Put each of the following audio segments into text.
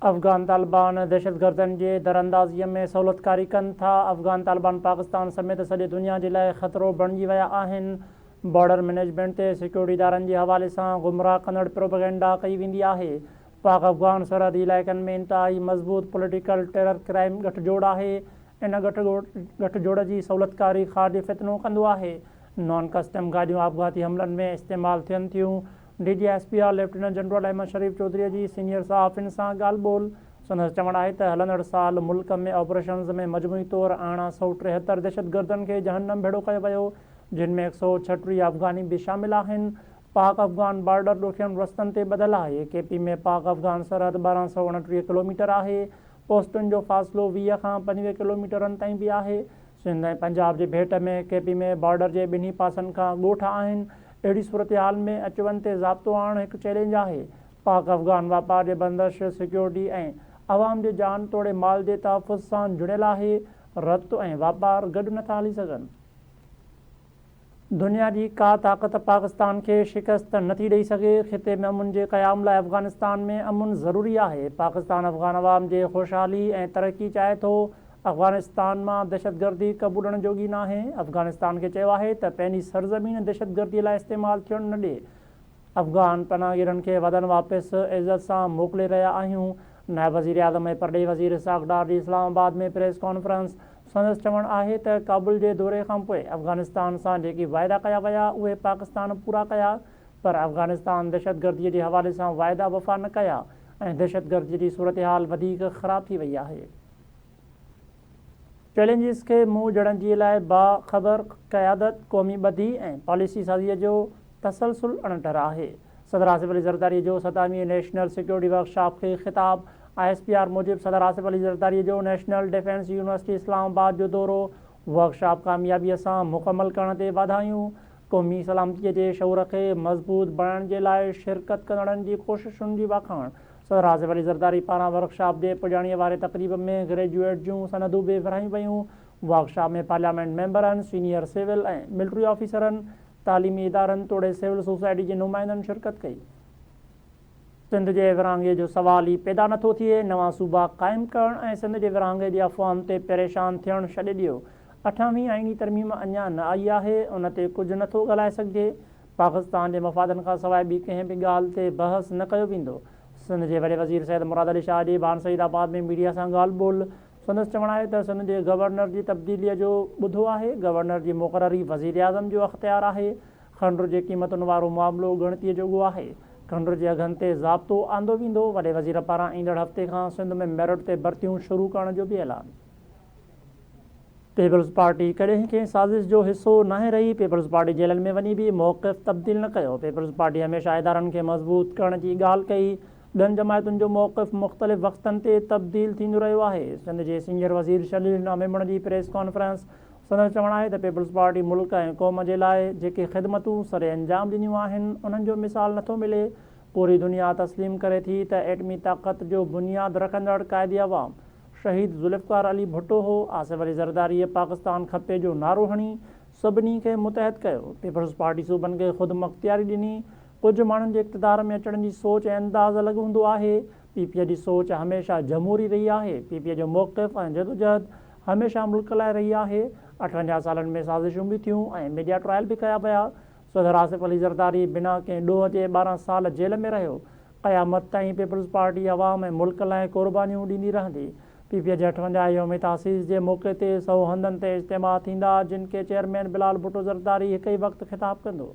افغان طالبان دهشتگردن جي دراندازيء ۾ سهولتڪاري ڪن ٿا، افغان طالبان پاڪستان سميت سڄي دنيا جي لاء خطرو بڻجي ويا آهن، بارڊر مئنيجمينٽ تي سيڪيورٽي ادارن جي حوالي سان گمراهه ڪندڙ پروپيگنڊا ڪئي ويندي آهي، پاڪ افغان سرحدي علائقن ۾ انتهائي مضبوط پوليٽيڪل ٽيرر ڪرائيم ڳٺ جوڙ آهي، ان ڳٺ جوڙ جي سهولتڪاري خارجي فتنو ڪندو آهي، نان ڪسٽم گاڏيون آپگهاتي حملن ۾ استعمال ٿين ٿيون، D G S P R lieutenant general Ahmed Sharif Chaudhry جي سينيئر صحافين سان ڳالهه ٻولهه، سندس چوڻ آهي ته هلندڙ سال ملڪ ۾ آپريشنز ۾ مجموعي طور 1873 دهشتگردن کي جهنم ڀيڙو ڪيو ويو، جن ۾ 136 افغاني به شامل آهن، پاڪ افغان بارڊر ڏکين رستن تي ٻڌل آهي، ڪي پي ۾ پاڪ افغان سرحد 1229 ڪلوميٽر آهي، پوسٽن جو فاصلو 20 کان 25 ڪلوميٽرن تائين به آهي. سنڌ ۽ پنجاب جي ڀيٽ ۾ ڪي پي ۾ بارڊر جي ٻنهي پاسن کان ڳوٺ آهن. اهڙي صورتحال ۾ اچ وڃ تي ضابطو آڻڻ هڪ چئلينج آهي. پاڪ افغان واپار جي بندش سيڪيورٽي ۽ عوام جي جان توڙي مال جي تحفظ سان جڙيل آهي. رت ۽ واپار گڏ نٿا هلي سگهن. دنيا جي ڪا طاقت پاڪستان کي شڪست نه ٿي ڏئي سگهي، خطي ۾ امن جي قيام لاء افغانستان ۾ امن ضروري آهي، پاڪستان افغان عوام جي خوشحالي ۽ ترقي چاهي ٿو، افغانستان مان دهشتگردي قبولڻ جوڳي ناهي، افغانستان کي چيو آهي ته پنهنجي سرزمين دهشتگردي لاء استعمال ٿيڻ نه ڏي، افغان پناهگيرن کي وطن واپس عزت سان موڪلي رهيا آهيون، نائب وزيراعظم ۽ پرڏيهي وزير اسحاق ڊار جي اسلام آباد ۾ پريس ڪانفرنس، سندس چوڻ آهي ته ڪابل جي دوري کانپوء افغانستان سان جيڪي واعدا ڪيا ويا اهي پاڪستان پورا ڪيا پر افغانستان دهشتگردي جي حوالي سان واعدا وفا نه ڪيا ۽ دهشتگردي جي صورتحال وڌيڪ خراب ٿي وئي آهي. چئلينجز کي منهن ڏيڻ جي لاء باخبر قيادت، قومي ٻڌي ۽ پاليسي سازي جو تسلسل اڻٽر آهي، صدر آصف علي زرداري جو ستاويهين نيشنل سيڪيورٽي ورڪشاپ کي خطاب، I S P R موجب صدر آصف علي زرداري جو نيشنل ڊفينس يونيورسٽي اسلام آباد جو دورو، ورڪشاپ ڪاميابي سان مڪمل ڪرڻ تي واڌايون، قومي سلامتي جي شعور کي مضبوط بڻائڻ جي لاء شرڪت ڪندڙن جي ڪوششن جي واکاڻ، صدر آصف علي زرداري پاران ورڪشاپ جي پڄاڻيء واري تقريب ۾ گريجوئيٽ جون سندون به ورهايون ويون. ورڪشاپ ۾ پارليامينٽ ميمبرن، سينيئر سول ۽ ملٽري آفيسرن، تعليمي ادارن توڙي سول سوسائٽي جي نمائندن شرڪت ڪئي. سنڌ جي ورهاڱي جو سوال ئي پيدا نٿو ٿئي، نوان صوبا قائم ڪرڻ ۽ سنڌ جي ورهاڱي جي افواهن تي پريشان ٿيڻ ڇڏي ڏيو. اٺاويهين آئيني ترميم اڃا نه آئي آهي، ان تي ڪجهه نٿو ڳالهائي سگهجي. پاڪستان جي مفادن کان سواء ٻي ڪنهن به ڳالهه تي بحث نه ڪيو ويندو، سنڌ جي وڏي وزير سيد مراد علي شاهه جي ڀان سعيد آباد ۾ ميڊيا سان ڳالهه ٻولهه، سندس چوڻ آهي ته سنڌ جي گورنر جي تبديليء جو ٻڌو آهي، گورنر جي مقرري وزيراعظم جو اختيار آهي، کنڊ جي قيمتن وارو معاملو ڳڻتيء جوڳو آهي، کنڊ جي اگهن تي ضابطو آندو ويندو، وڏي وزير پاران ايندڙ هفتي کان سنڌ ۾ ميرٽ تي ڀرتيون شروع ڪرڻ جو به اعلان. پيپلز پارٽي ڪڏهن ڪنهن سازش جو حصو ناهي رهي، پيپلز پارٽي جيلن ۾ وڃي به موقف تبديل نه ڪيو، پيپلز پارٽي هميشه ادارن کي مضبوط ڪرڻ جي ڳالهه ڪئي، ٻين جماعتن جو موقف مختلف وقتن تي تبديل ٿيندو رهيو آهي، سنڌ جي سينيئر وزير شرجيل ميمڻ جي پريس ڪانفرنس، سندس چوڻ آهي ته پيپلز پارٽي ملڪ ۽ قوم جي لاء جيڪي خدمتون سرانجام ڏنيون آهن انهن جو مثال نٿو ملي، پوري دنيا تسليم ڪري ٿي ته ايٽمي طاقت جو بنياد رکندڙ قائد عوام شهيد ذوالفقار علي ڀٽو هو، آصف علي زرداريء پاڪستان کپي جو نعرو هڻي سڀني کي متحد ڪيو، پيپلز پارٽي صوبن کي خودمختياري ڏني، ڪجهه ماڻهن جي اقتدار ۾ اچڻ جي سوچ ۽ انداز الڳ هوندو آهي، پي پي جي سوچ هميشه جمهوري رهي آهي، پي پي جو موقف ۽ جدوجهد هميشه ملڪ لاء رهي آهي، 58 سالن ۾ سازشون به ٿيون ۽ ميڊيا ٽرائل به ڪيا ويا، صدر آصف علي زرداري بنا ڪنهن ڏوهه جي 12 سال جيل ۾ رهيو، قيامت تائين پيپلز پارٽي عوام ۽ ملڪ لاء قربانيون ڏيندي رهندي. پي پي جي 58 يوم تاسيس جي موقعي تي سئو هنڌن تي اجتماع ٿيندا جن کي چيئرمين بلال ڀٽو زرداري هڪ ئي وقت خطاب ڪندو.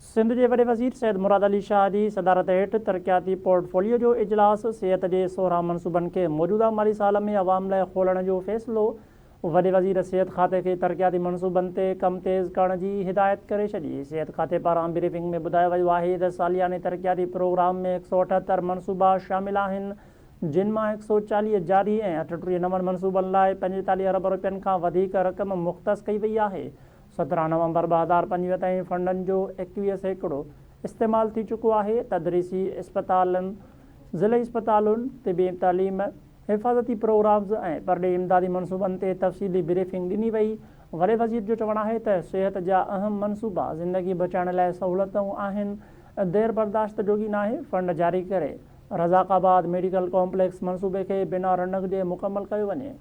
سنڌ جي وڏي وزير سيد مراد علي شاهه جي صدارت هيٺ ترقياتي پورٽ فوليو جو اجلاس، صحت جي 16 منصوبن کي موجوده مالي سال ۾ عوام لاء کولڻ جو فيصلو، وڏي وزير صحت کاتي کي ترقياتي منصوبن تي ڪم تيز ڪرڻ جي هدايت ڪري ڇڏي. صحت کاتي پاران بريفنگ ۾ ٻڌايو ويو آهي ته سالياني ترقياتي پروگرام ۾ 178 منصوبا شامل آهن، جن مان 140 جاري ۽ 38 نون منصوبن لاء 45 ارب رپين کان وڌيڪ رقم مختص ڪئي وئي آهي. 17 نومبر 2025 تائين فنڊن جو 21% استعمال ٿي چڪو آهي. تدريسي اسپتالن، ضلعي اسپتالن، طبي تعليم، حفاظتي پروگرامز ۽ پرڏيهي امدادي منصوبن تي تفصيلي بريفنگ ڏني وئي. وڏي وزير جو چوڻ آهي ته صحت جا اهم منصوبا زندگي بچائڻ لاء سهولتون آهن دير برداشت جوڳي ناهي، فنڊ جاري ڪري رزاق آباد ميڊيڪل ڪامپليڪس منصوبي کي بنا رنڊڪ جي مڪمل ڪيو وڃي.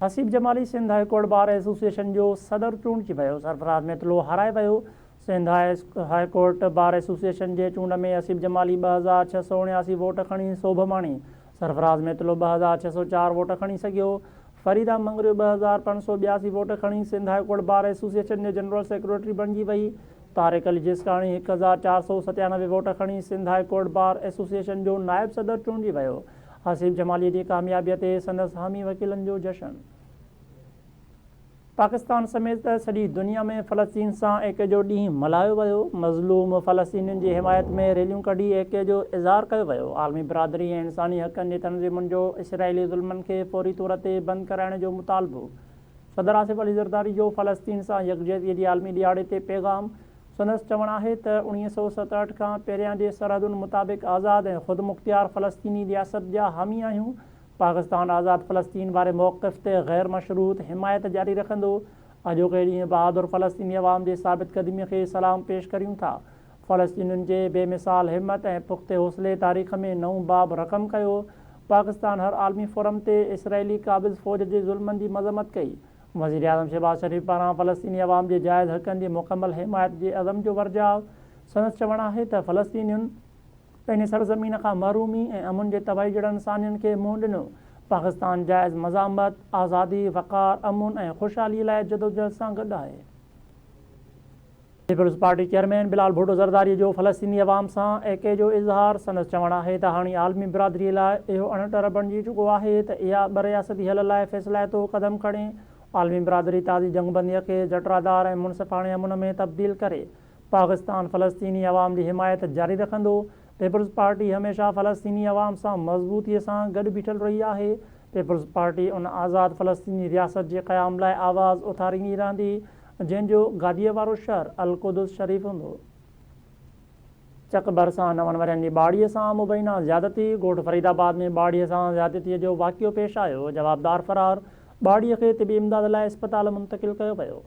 Haseeb Jamali Sindh high court bar association جو صدر چونڊجي ويو، سرفراز ميتلو هارائي ويو، Sindh high court bar association جي چونڊ ۾ حسيب جمالي 2679 ووٽ کڻي سوڀ ماڻي، سرفراز ميتلو 2604 ووٽ کڻي سگهيو، فريده مڱريو 2582 ووٽ کڻي Sindh high court bar association جي جنرل سيڪريٽري بڻجي وئي، طارق علي جسڪاڻي 1497 ووٽ کڻي Sindh high court bar association جو نائب صدر چونڊجي ويو. حسيب جمالي جي ڪاميابي تي سندس حامي وڪيلن جو جشن. پاڪستان سميت سڄي دنيا ۾ فلسطين سان ايڪي جو ڏينهن ملهايو ويو، مظلوم فلسطينين جي حمايت ۾ ريليون ڪڍي ايڪي جو اظهار ڪيو ويو، عالمي برادري ۽ انساني حقن جي تنظيمن جو اسرائيلي ظلمن کي فوري طور تي بند ڪرائڻ جو مطالبو، صدر آصف علي زرداري جو فلسطين سان يڪجهتي جي عالمي ڏهاڙي تي پيغام، سندس چوڻ آهي ته 1967 کان پهريان جي سرحدن مطابق آزاد ۽ خودمختيار فلسطيني رياست جا حامي آهيون، پاڪستان آزاد فلسطين واري موقف تي غير مشروط حمايت جاري رکندو، اڄوڪي ڏينهن بهادر فلسطيني عوام جي ثابت قدمي کي سلام پيش ڪريون ٿا، فلسطينين جي بي مثال همت ۽ پختي حوصلي تاريخ ۾ نئون باب رقم ڪيو، پاڪستان هر عالمي فورم تي اسرائيلي قابض فوج جي ظلمن جي مذمت ڪئي. وزيراعظم شهباز شريف پاران فلسطيني عوام جي جائز حقن جي مڪمل حمايت جي عزم جو ورجاء، سندس چوڻ آهي ته فلسطينين پنهنجي سرزمين کان محرومي ۽ امن جي تباهي جهڙن سانحن کي منهن ڏنو، پاڪستان جائز مزاحمت، آزادي، وقار، امن ۽ خوشحالي لاء جدوجهد سان گڏ آهي. Peoples party chairman Bilawal Bhutto Zardari جو فلسطيني عوام سان ايڪي جو اظهار، سندس چوڻ آهي ته هاڻي عالمي برادري لاء اهو اڻٽر بڻجي چڪو آهي ته اها ٻه رياستي حل لاء فيصلائتو قدم کڻي، عالمي برادري تازي جنگبندي کي جٽرادار ۽ منصفاڻي امن ۾ تبديل ڪري، پاڪستان فلسطيني عوام جي حمايت جاري رکندو، پيپلز پارٽي هميشه فلسطيني عوام سان مضبوطي سان گڏ بيٺل رهي آهي، پيپلز پارٽي ان آزاد فلسطيني رياست جي قيام لاء آواز اٿاريندي رهندي جنهن جو گاديء وارو شهر القدس شريف هوندو. چڪ ڀرسان نون ورهين جي ٻارڙيء سان مبينا زيادتي، ڳوٺ فريد آباد ۾ ٻارڙيء سان زيادتيء جو واقعو پيش آيو، جوابدار فرار، ٻارڙيء کي طبي امداد لاء اسپتال منتقل ڪيو ويو.